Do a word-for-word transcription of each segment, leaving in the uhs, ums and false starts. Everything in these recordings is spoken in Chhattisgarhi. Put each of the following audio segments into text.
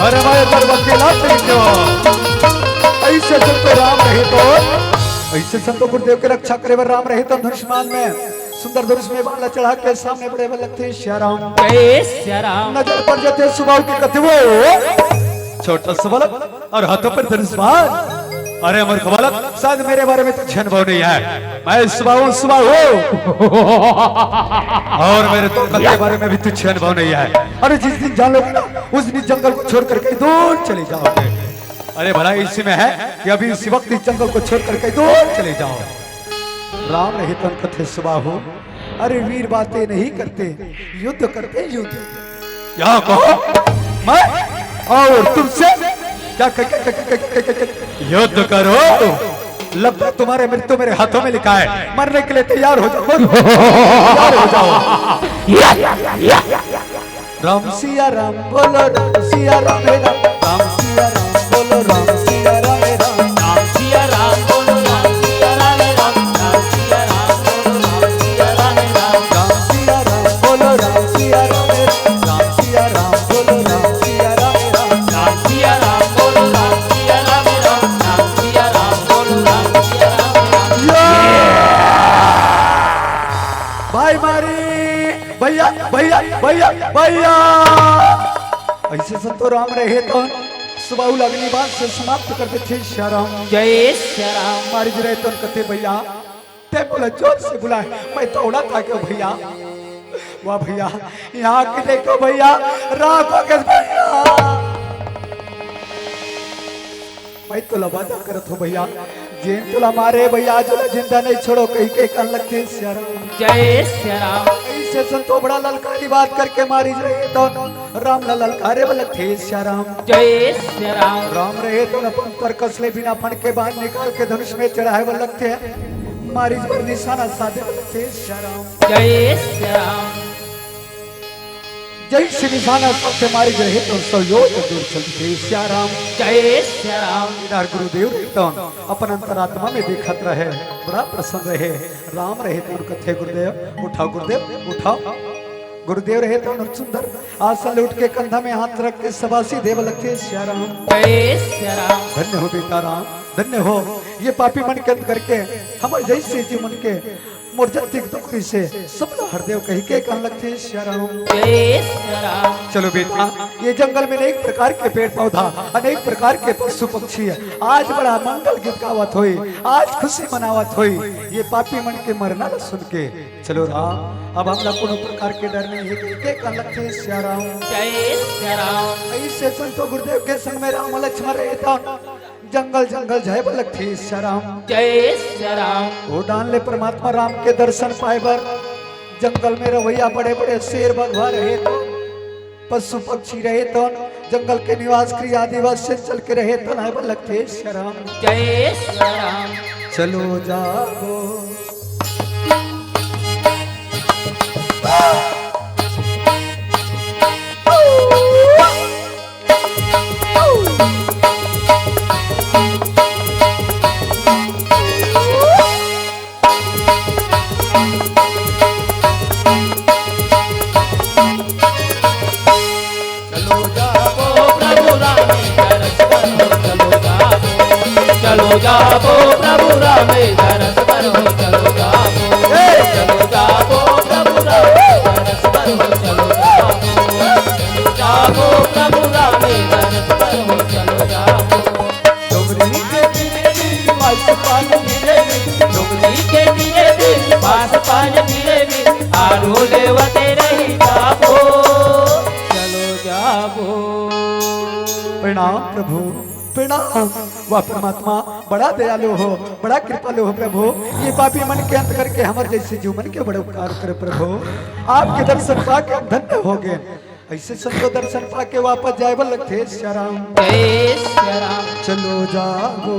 अरे मैं पर्वत के लात नहीं क्यों? ऐसे संतो राम रहे तो, ऐसे संतो गुरुदेव के रक्षा करे बर राम रहे तो धनुष्मान में सुंदर धनुष में बाण ला चढ़ा के सामने बढ़े बर लगथे सिया राम। जय सिया राम। नजर पड़ जाथे सुबाहु के कथे वो छोटा सा बालक और हाथों पर धनुष बाण। अरे मूर्ख बालक, शायद मेरे बारे में तुझे अनुभव नहीं है। मैं सुबाहु हूँ, सुबाहु हूँ। और मेरे तोरकत के बारे में भी तुझे अनुभव नहीं है। अरे जिस दिन जान लोगे ना, उस दिन जंगल को छोड़कर कहीं दूर चले जाओगे। अरे भला इसी में है कि अभी इसी वक्त इस जंगल को छोड़कर कहीं दूर चले जाओ। राम रहे तन कथे सुबाहु। अरे वीर बातें नहीं करते, युद्ध करते युद्ध। क्या कहो? मैं और तुमसे क्या क-, क-, क-, युद्ध करो? लगता है तुम्हारे मृत्यु मेरे हाथों में लिखा है। मरने के लिए तैयार हो जाओ, तैयार हो जाओ। राम सिया राम बोलो, राम सिया राम हे राम। राम सिया राम बोलो, राम सिया राम हे राम। राम सिया राम बोलो, राम सिया राम हे राम। राम सिया राम बोलो, राम सिया राम हे राम। राम सिया राम बोलो, राम सिया राम हे राम। राम सिया राम बोलो, राम सिया राम हे राम। राम सिया राम बोलो, राम सिया राम हे राम। राम सिया राम बोलो, राम सिया राम हे राम। या! भाई मारी, भैया, भैया, भैया, भैया। ऐसे संतो राम रहे तो सुबाहु ला अग्निबाण से समाप्त कर देथे सिया राम। जय सिया राम। मारिच रहे तो कथे भैया, तैं मोला जोर से बुलाए, मैं दौड़त आगेंव भैया। वाह भैया, यहाँ के देखो भैया, राख हो गे भैया। मैं तोला वादा करत हूँ भैया, जेन तोला मारे भैया, आज ओला जिंदा नहीं छोड़ों कहिके कहन लगथे सिया राम। जय सिया राम। ऐसे संतो बड़ा ललकारी बात करके मारिच रहे तो राम ला ललकारे बर लगथे सिया राम। जय सिया राम। राम रहे तो अपन तरकस ले बिना फन के बाण निकाल के धनुष में चढ़ाए बर लगथे, मारिच बर निशाना साधे बर लगथे सिया राम। जय सिया राम। जैसे निशाना सबसे मारिच रहे तो सौ योजन दूर चल दिखे सिया राम। जय सिया राम। इधर गुरुदेव रहे तो अपन अंतरात्मा में देखत रहे, बड़ा प्रसन्न रहे। राम रहे तो कथे गुरुदेव उठाओ, गुरुदेव उठाओ। गुरुदेव रहे तो सुंदर आसन ले उठ के कंधा में हाथ रख के सबासी देव लगथे सिया राम। जय सिया राम। धन्य हो बेटा राम, धन्य हो। ये पापी मन के अंत करके हमर जैसे जीव मन के मोर जतिक दुख से सब ला हर देव कहिके कहन लगथे सिया राम। जय सिया राम। चलो बेटा, ये जंगल में अनेक प्रकार के पेड़ पौधा, अनेक प्रकार के पशु पक्षी है। आज बड़ा मंगल गीत गावत होई, आज खुशी मनावत होई। ये पापी मन के मरना ला सुन के, चलो राम, अब हमला कोनो प्रकार के डर नहीं है कहिके कहन लगथे सिया राम। जय सिया राम। ऐसे संतो गुरुदेव के संग में राम लक्ष्मण रहे तो जंगल जंगल जाए बर लगथे सिया राम। जय सिया राम। ओ डाहन ले परमात्मा राम के दर्शन पाए बर जंगल में रहवइया बड़े बड़े शेर बघवा रहे तो, पशु पक्षी रहे तो, जंगल के निवास करी आदिवासी चल के रहे तो आए बर लगथे सिया राम। जय सिया राम। चलो जाबो। चलो जाबो प्रभु राम के दरस बर हो, चलो जाबो। चलो जाबो प्रभु राम के दरस बर हो, चलो जाबो। ए! चलो जाबो प्रभु राम के दरस बर हो, चलो जाबो। चलो जाबो प्रभु राम के दरस बर हो, चलो जाबो। डोंगरी के तीरे दिन पास पान मिले भी, डोंगरी के तीरे दिन पास पान मिले भी, आरो लेवते रही जाबो। चलो जाबो। प्रणाम प्रभु, प्रणाम। वाह परमात्मा, बड़ा दयालु हो, बड़ा कृपालु हो प्रभु। ये पापी मन के अंत करके हमर जैसे जीव मन के बड़े उपकार करे प्रभु। आपके दर्शन पाके हम धन्य हो गए। ऐसे संतो दर्शन पाके वापस जाए बर लगथे सिया राम। जय सिया राम। चलो जाबो।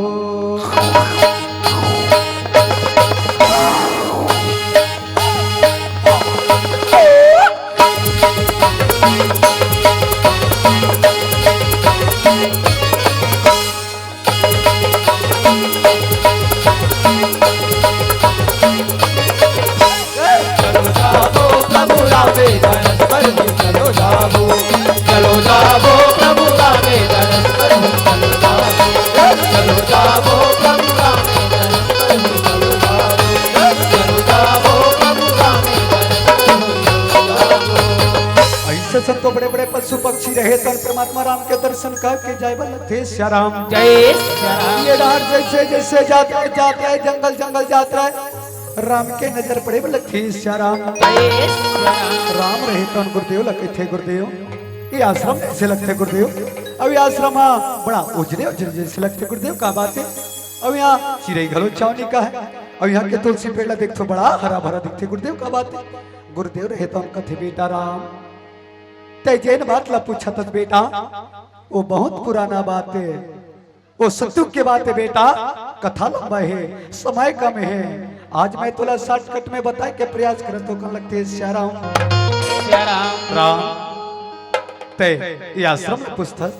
चलो जाबो प्रभु रामे दरस बर हो, चलो जाबो। चलो जाबो प्रभु रामे रहे तन परमात्मा राम के दर्शन करके जाए बर लगथे सिया राम। जय सिया राम। ये डहर जैसे जैसे जात रहे, जात रहे, जंगल जंगल जात रहे, राम के नजर पड़े बर लगथे सिया राम। जय सिया राम। राम रहे तन गुरुदेव ल कहिथे, गुरुदेव, ये आश्रम जैसे लगथे गुरुदेव, अउ ये आश्रम ह बड़ा उजरे उजरे जैसे लगथे गुरुदेव, का बात हे? अउ यहाँ चिरई घलो चावनी का हे, अउ यहाँ के तुलसी पेड़ ला देखथो, बड़ा हरा भरा दिखथे गुरुदेव, का बात हे? गुरुदेव रहे तन कथे, बेटा राम, तैं जेन बात ला पूछत हस बेटा, वो बहुत पुराना बात हे, वो सतयुग के बात हे बेटा, कथा लंबा हे, समय कम हे। आज मैं तोला shortcut में बताए के प्रयास करत हों, कहन लगथे सिया राम। सिया राम। राम, तैं ये आश्रम ला पूछथस,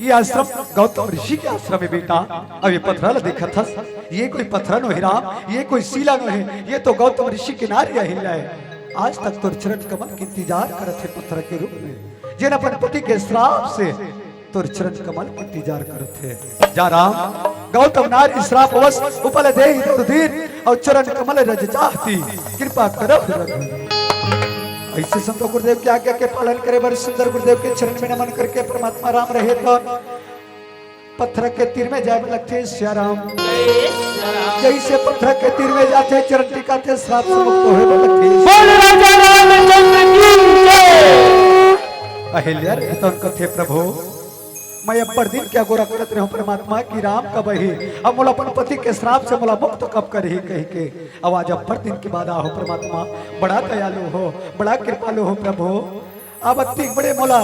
ये आश्रम गौतम ऋषि के आश्रम हे बेटा। अब ये पथरा ला देखत हस, ये कोई पथरा नोहे राम, ये कोई शिला नोहे, ये तो गौतम ऋषि के नारी अहिल्या हे। आज तक तोर चरण कमल के इंतजार करत हे पथरा के रूप में, जेन अपन पति के श्राप से तोर चरण कमल के इंतजार करत हे। जा राम, गौतम नारी श्राप वश उपल देहि दुर्दिन, अउ चरण कमल रज चाहती कृपा करहु रघुवीर। अइसे संतो गुरुदेव के आज्ञा के पालन करे बर सुंदर गुरुदेव के चरण में नमन करके परमात्मा राम रहे तन पथरा के तीर में जाए बर लगथे सिया राम। जय सिया राम। जइसे पथरा के तीर में जाथे, चरण टिकाथे, श्राप से मुक्त होए बर लगथे। बोल राजा रामचंद्र की जय। अहिल्या रहे तन कथे, प्रभु, मैं अब्बड़ दिन के अगोरा करत रहेंव परमात्मा कि राम कब आही, अब मोला अपन पति के श्राप से मोला मुक्त कब करही कहिके। अब आज अब्बड़ दिन के बाद आहो परमात्मा, बड़ा दयालु हो, बड़ा कृपालु हो प्रभु। अब अतिक बड़े मोला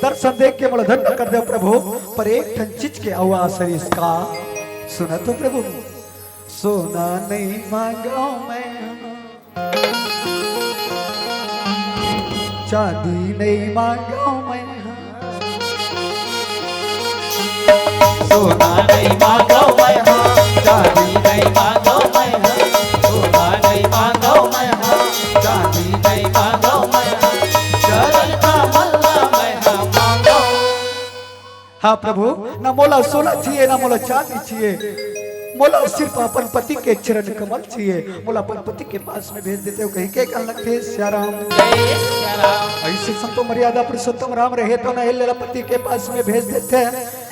दर्शन देख के मोला धन्य कर देव प्रभु, पर एक ठन चीज के अउ आस रहिस का, सुनत हो प्रभु, सोना नइ मांगव मैं, चांदी नइ मांगव मैं, सोना नइ मांगव मैं हा, चांदी नइ मांगव मैं हा, सोना नइ मांगव मैं हा, चांदी नइ मांगव मैं हा, चरण कमल ला मैं हा मांगव। हाँ प्रभु, ना मोला सोना चाहिए, ना मोला चांदी चाहिए, मोला सिर्फ अपन पति के चरण कमल चाहिए, मोला अपन पति के पास में भेज देते हो कहिके कहन लगथे सिया राम। जय सिया राम। अइसे संतो मर्यादा पुरुषोत्तम राम रहे तन अहिल्या ला पति के पास में भेज देथे।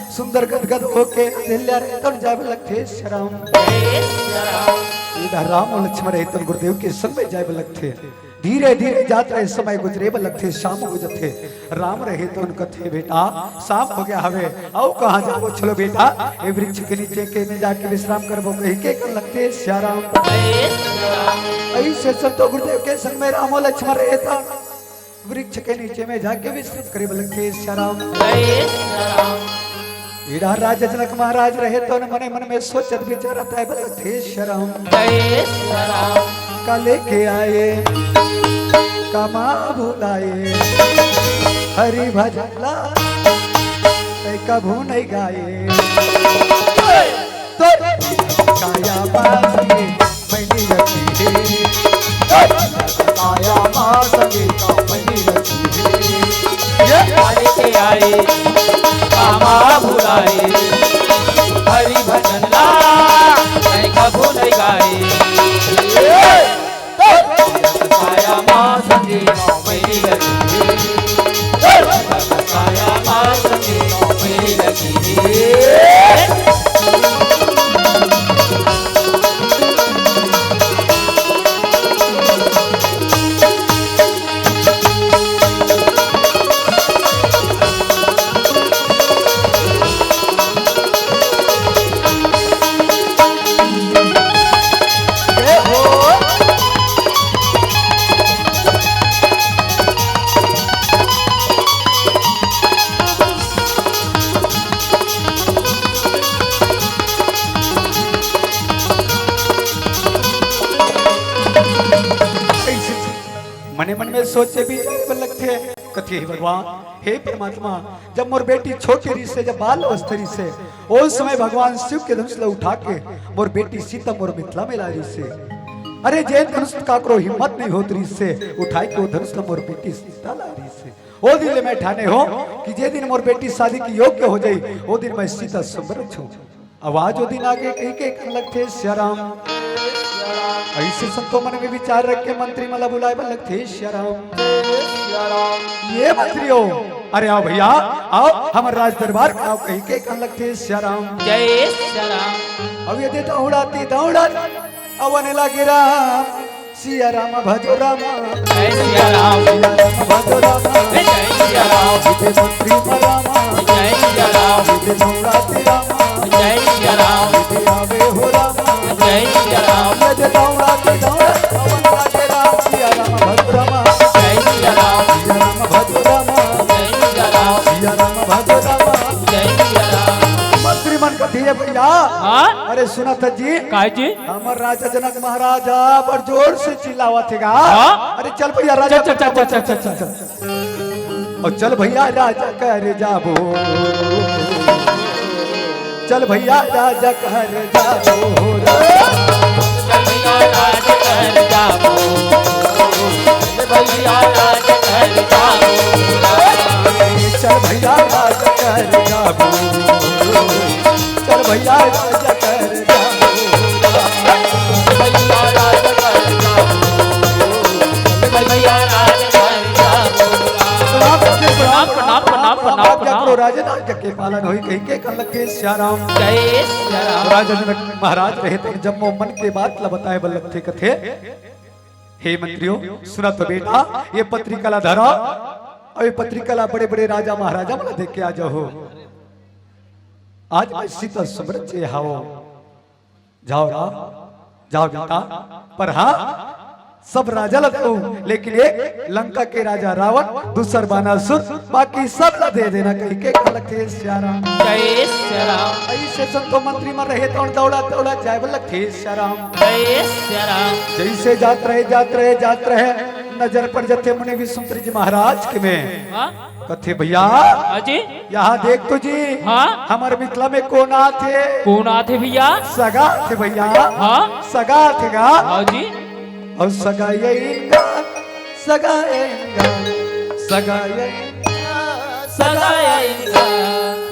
सुंदर गदगद होके अहिल्या रहे तन जाए बर लगथे सिया राम। जय सिया राम। इधर राम अउ लक्ष्मण रहे तन गुरुदेव के संग में जाए बर लगथे। धीरे धीरे जात रहे, समय गुजरे बर लगथे, शाम हो जथे। राम रहे तन कथे, बेटा, शाम हो गया हवे, अउ कहाँ जाबो? चलो बेटा, ए वृक्ष के नीचे के में जाके विश्राम करबो कहिके कहन लगथे सिया राम। अइसे संतो गुरुदेव के संग में राम अउ लक्ष्मण रहे तन वृक्ष के नीचे में जाके विश्राम करे बर लगथे सिया राम। इधर राजा जनक महाराज रहे तन मने मन में सोचत विचारत हे बर लगथे सिया राम। जय सिया राम। का लेके आए, का माँ भुलाए, हरि भजन ला तैं कभू नइ गाए। तो काया बासी मैंने रखी है। काया माँ संगे का मैंने रखी है। ये हरि के आए, कामा भुलाए, हरि भजन ला, मैं कभू नहीं गाए। ये काया माँ संगे का मैंने रखी है। काया माँ संगे का मैंने रखी है। मने मन में सोचे विचारे बर लगथे, कथे, "हे भगवान, हे परमात्मा, जब मोर बेटी छोटी रहिसे, जब बाल अवस्था रहिसे, ओ समय भगवान शिव के धनुष ला उठा के मोर बेटी सीता मोर मिथिला में ला रहिसे। अरे, जेन धनुष काकरो हिम्मत नहीं होत रहिसे, उठाए के ओ धनुष ला मोर बेटी सीता ला रहिसे। ओ दिन ले मैं ठाने हों कि जे दिन मोर बेटी शादी के योग्य हो जाई, ओ दिन मैं सीता समरथ हों।" अब आज ओ दिन आगे कहिके कहन लगथे सिया राम। अइसे संतो मन में विचार रख के मंत्री मन ला बुलाए बर लगथे सिया राम। ये मंत्रियों, अरे आओ भैया, आओ हमर राज दरबार में आओ, कहिके कहन लगथे सिया राम। जय सिया राम। अब ये दे दौड़ाती दौड़त अवन लागे राम, सिया राम भजो राम। जय सिया राम। सिया राम भजो राम। जय सिया राम। सीते मंत्री राम। जय सिया राम। सीते दौड़ाती राम। जय सिया राम। सीते आवे हो राम। जय सिया राम। ये दे दौड़ाती दौड़त अवन लागे राम, सिया राम भजो राम। जय सिया राम। सिया राम भजो राम। जय सिया राम। सिया राम भजो राम। जय सिया राम। मंत्री मन कथे भैया। हाँ? अरे सुनत जी। काय जी? हमर राजा जनक महाराज ह बड़ जोर से चिल्लावत हे गा। हाँ? अरे चल भैया राजा। चल, चल, चल, चल, चल, चल, चल। और चल भैया राजा कर जाबो। चल भैया राजा कर जाबो। चल भैया राजा कर जाबो। चल भैया राजा कर जाबो। चल भैया राजा कर जाबो। चल भैया राजा कर जाबो। भैया राजा कर जाबो। भैया राजा कर जाबो। प्रणाम, प्रणाम, प्रणाम, प्रणाम, प्रणाम। आज्ञा करो राजन, आज्ञा के पालन होई, कहिके कहन लगथे सिया राम। जय सिया राम। राजा जनक महाराज रहे त जम्मो मन के बात ला बताए बर लगथे, कथे, हे मंत्रियों, सुना तो बेटा, ये पत्रिका ला धरा, अउ ये पत्रिका ला बड़े-बड़े राजा महाराजा मन ला दे के आ जाओ। आज मैं सीता समरथ जे हावों। जाओ राम, जाओ बेटा, पर हाँ, सब राजा ला दो, लेकिन एक लंका के राजा रावण, दूसर बानासुर, बाकी सब ला दे देना, कहिके कहन लगथे सिया राम। जय सिया राम। अइसे संतो मंत्री मन रहे तउन दौड़ा दौड़ा जाए बर लगथे सिया राम। जय सिया राम। जइसे जात रहे, जात रहे, जात रहे, नजर पड़ जाथे मुनि विश्वामित्र जी महाराज के में। हाँ? कथे भैया, हाँ जी। यहाँ देख तो जी, हाँ? हमर मिथिला में कोन आथे? कोन आथे भैया? सगा आथे भैया। हाँ? सगा आथे गा। हाँ जी। अउ सगा आइन गा, सगा आइन गा, सगा आइन गा। सगा आइन गा।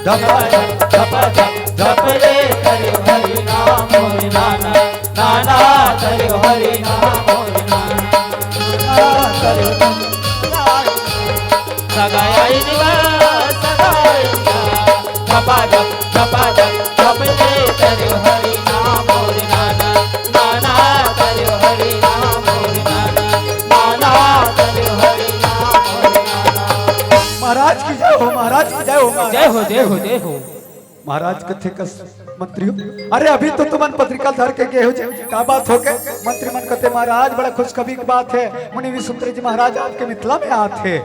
धपा धप, धपा धप, धप रे करियो हरि नाम मोरे नाना, नाना करियो हरि नाम मोरे नाना, नाना करियो। सगा आइन गा, सगा आइन गा। धपा धप, धपा धप, धप रे करियो हरि नाम मोरे नाना, नाना करियो हरि नाम मोरे नाना, नाना करियो हरि नाम मोरे नाना। महाराज की जय हो, महाराज की जय हो, महाराज। जय हो, जय हो, जय हो। महाराज कथे कस मंत्री हो, अरे अभी तो तुमन पत्रिका धर के गे हो जी, का बात हो गे? मंत्री मन कथे महाराज बड़ा खुशखबरी की बात हे, मुनि विश्वामित्र जी महाराज आपके मिथिला में आथे।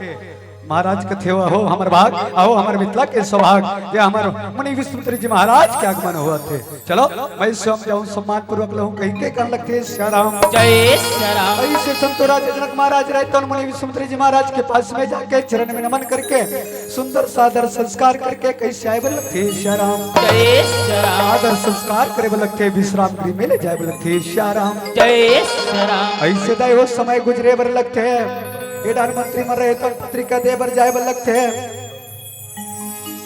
महाराज कथे हो हमर भाग, अहो हमर मिथिला के सौभाग, ये हमर मुनि विश्वामित्र जी महाराज के आगमन होवत हे। चलो मैं स्वयं जाऊं सम्मान पूर्वक लहूं कहिके कहन लगथे सिया राम। जय सिया राम। अइसे संतो राजा जनक महाराज रहे तउन मुनि विश्वामित्र जी महाराज के पास में जाके चरण में नमन करके सुंदर सा आदर संस्कार करके कइसे आए बर लगथे सिया राम। जय सिया राम। आदर संस्कार करे बर लगथे, विश्राम गृह में ले जाए बर लगथे सिया राम। जय सिया राम। अइसे दाई हो समय गुजरे बर लगथे, ए डार मंत्री मन रहे तउन पत्रिका दे बर जाए बर लगथे।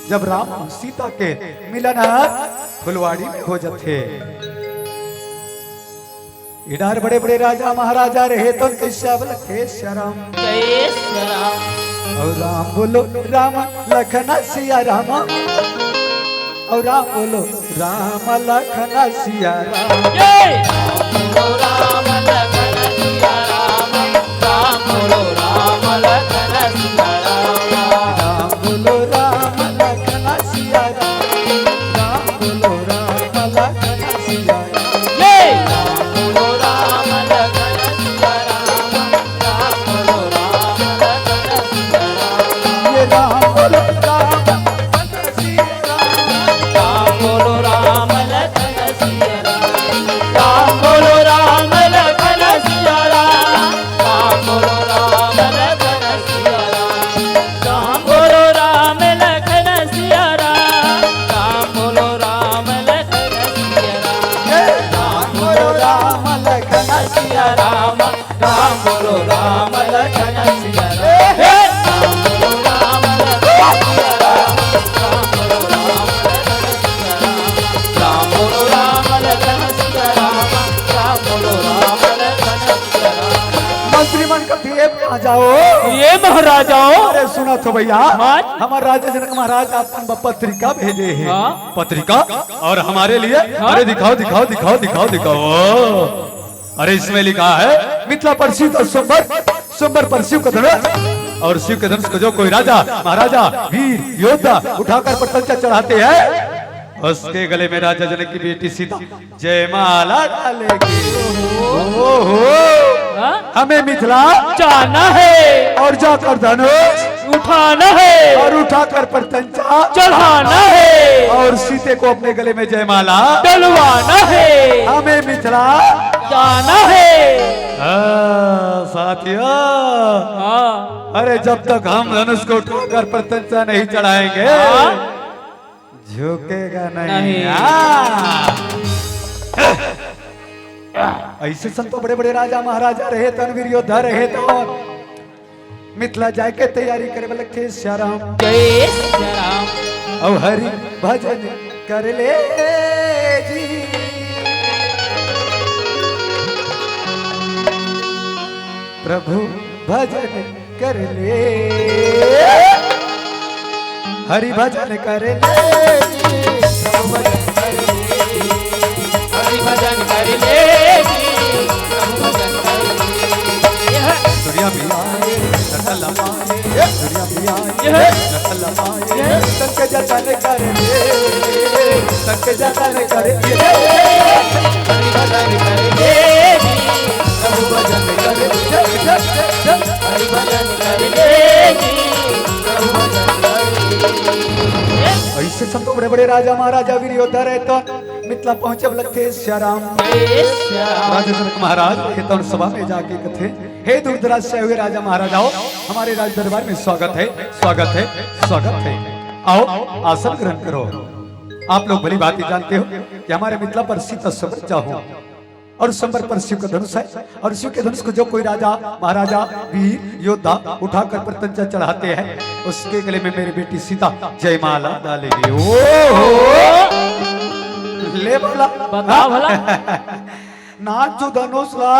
जब राम अउ सीता के मिलन ह फुलवाड़ी में हो जाथे। इधर बड़े-बड़े राजा महाराजा रहे तो कइसे अब लगथे सिया राम। जय सिया राम। अउ राम बोलो राम लखन सिया राम। अउ राम बोलो राम लखन सिया राम। जय। राम बोलो राम लखन सिया राम। राम बोलो राम लखन सिया राम। राम बोलो राम लखन सिया राम। राम बोलो राम लखन सिया राम। जय। राम बोलो राम लखन सिया राम। राम बोलो राम लखन सिया राम। ये राम बोलो राम लखन सिया राम। राम बोलो राम लखन सिया राम। राम बोलो राम लखन सिया राम। राम बोलो राम लखन सिया राम। राम बोलो राम लखन सिया राम। राम बोलो राम लखन सिया राम। राम बोलो राम लखन सिया राम। राम बोलो राम लखन सिया राम। हे, हे। राम बोलो राम लखन सिया राम। राम बोलो राम लखन सिया राम। राम बोलो राम लखन सिया राम। राम बोलो राम लखन सिया राम। मंत्री मन का ये महाराजाओ। ये महाराजाओ। अरे सुना तो भैया, हाँ? हमारे राजा जनक महाराज आपन बर पत्रिका भेजे हे। हाँ? पत्रिका? और हमारे लिए? हाँ? अरे दिखाओ, दिखाओ, दिखाओ, दिखाओ, दिखाओ। अरे इसमें लिखा है, मिथिला पर सिवत अउ स्वयंवर, स्वयंवर पर सिवत के धनुष, और सिवत के धनुष को जो कोई राजा, महाराजा, वीर, योद्धा उठाकर प्रत्यंचा चढ़ाते हैं, उसके गले में राजा जनक की बेटी सीता जयमाला डालेगी। ओहो। हाँ? हमें मिथिला जाना है। और जाकर धनुष उठाना है। और उठाकर प्रत्यंचा चढ़ाना है। और सीते को अपने गले में जयमाला डलवाना है। हमें मिथिला जाना है। हाँ, साथियों। हाँ। अरे जब तक हम धनुष को उठाकर प्रत्यंचा नहीं चढ़ाएंगे, हाँ। झुकेगा नहीं। नहीं। हाँ। अइसे संतो बड़े-बड़े राजा महाराजा रहे तन, वीर योद्धा रहे तन, मिथिला जाय के तैयारी करे बर लगथे सियाराम। जय सियाराम। अउ हरि भजन कर ले जी। प्रभु भजन कर ले, हरि भजन कर ले, हरि भजन कर ले, दुनिया भी आए, सकल पाए, दुनिया भी आए, सकल पाए, संग जतन कर ले, संग जतन कर ले, हरि भजन कर ले, प्रभु भजन कर ले, हरि भजन कर ले। अइसे संतो बड़े-बड़े राजा महाराजा वीर योद्धा रहे तन मिथिला पहुंचे बर लगथे सियाराम। राजा जनक महाराज रहे तन सभा में जाके कथे, हे दूर दराज से आए हुए राजा महाराजाओं, हमारे राज दरबार में स्वागत है, स्वागत है, स्वागत है। आओ, आसन ग्रहण करो। आप लोग भली भांति जानते हो कि हमारे मिथिला पर सिवत अउ स्वयंवर हो और स्वयंवर पर सिवत के धनुष है, और सिवत के धनुष को जो कोई राजा, महाराजा, वीर, योद्धा उठाकर प्रत्यंचा चढ़ाते हैं, उसके गले में मेरी बेटी सीता जयमाला डालेगी। ओ हो! ले भला। बता भला। नान जो धनुष ला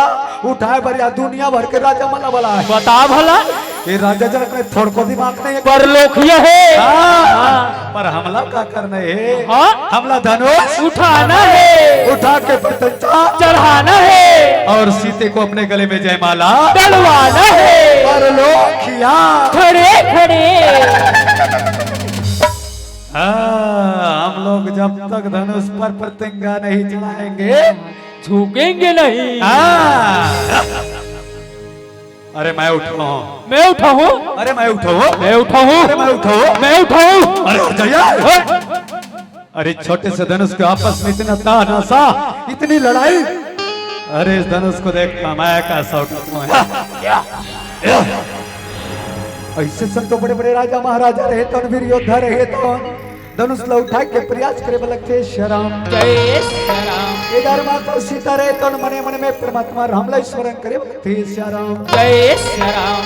उठाए बर या दुनिया भर के राजा मन ला बलाए। बता भला। ये राजा जनक में थोड़को दिमाग नहीं है। परलोकिया है। हाँ, पर हमला का करना है? हाँ? हमला धनुष उठाना है। उठा के प्रत्यंचा चढ़ाना है। और सीते को अपने गले में जयमाला डलवाना है। परलोकिया। खड़े खड़े। हाँ, हम लोग जब तक धनुष पर प्रत्यंचा नहीं चढ़ाएंगे, झुकेंगे नहीं। हाँ। अरे मैं उठाऊं। मैं उठाऊं। अरे मैं उठाऊं। मैं उठाऊं। अरे मैं उठाऊं। मैं उठाऊं। अरे हट जाइए। ओए। अरे छोटे से धनुष के आपस में इतना तानासा, इतनी लड़ाई। अरे इस धनुष को देख मैं कैसा उठाता हूँ। अइसे संतो बड़े-बड़े राजा महाराजा रहे तन, वीर योद्धा रहे तन, धनुष ला उठाए के प्रयास करे बर लगथे सियाराम। जय सियाराम। इधर माता सीता रहे तन, मने मन में परमात्मा राम ला स्मरण करे बर लगथे सियाराम। जय सियाराम।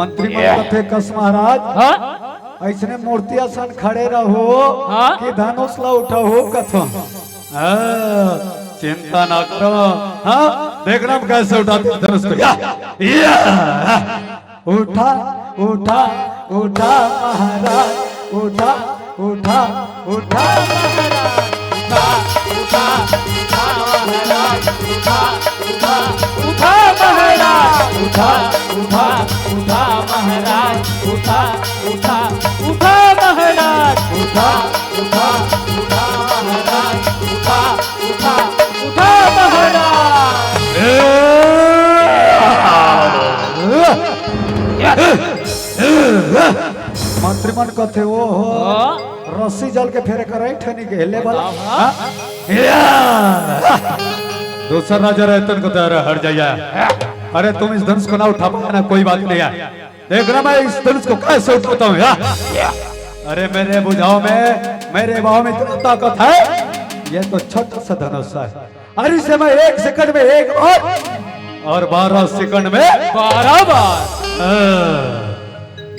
मंत्री मन कथे, कस महाराज, हाँ? अइसने मूर्ति असन खड़े रहो हाँ? कि धनुष ला उठाओ कथो। हाँ, चिंता ना करो। हाँ, देखना हम कैसे उठाते हैं धनुष को। या, या। उठा, उठा, उठा महाराज, उठा, उठा, उठा महाराज, उठा, उठा, उठा महाराज, उठा, उठा, उठा महाराज, उठा, उठा, उठा महाराज, उठा, उठा, उठा महाराज, उठा, उठा, उठा महाराज, उठा, उठा, उठा महाराज। ए! मंत्री मन कथे, "ओ हो, हाँ? रस्सी जल के फेरे करे ठनी के हेले वाला।" हाँ? हाँ? या! दूसर राजा रहे तन को तो हर जाइया। अरे तुम इस धनुष को ना उठा पाया ना, कोई बात नहीं है। देखना मैं इस धनुष को कैसे उठाता हूँ, या? अरे मेरे भुजाओं में, मेरे बाहों में इतना ताकत है, ये तो छोटा सा धनुष है। अरे इसे मैं एक सेकंड में एक बार और बारह सेकंड में बारह बार। हाँ।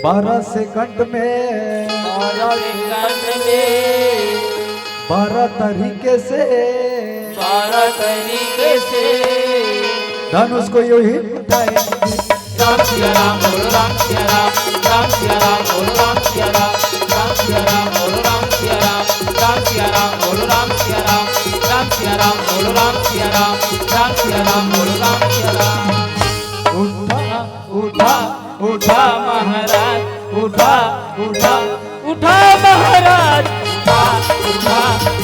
बारह सेकंड में बारह सेकंड में बारह तरीके से बारह तरीके से धनुष को यूं ही उठाएंगे। राम सिया राम बोलो राम सिया राम राम सिया राम बोलो राम सिया राम राम सिया राम बोलो राम सिया राम राम सिया राम बोलो राम सिया राम राम सिया राम बोलो राम सिया राम राम सिया राम बोलो राम सिया राम। उठा उठा उठा महाराज उठा उठा उठा महाराज उठा उठा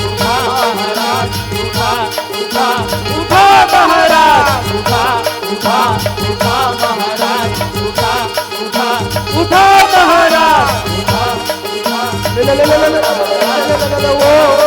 उठा महाराज उठा उठा उठा महाराज उठा उठा उठा महाराज उठा उठा उठा महाराज उठा उठा ले, ले, ले, ले, ले, ले, ले, ले, ले, ले, ओ, ओ,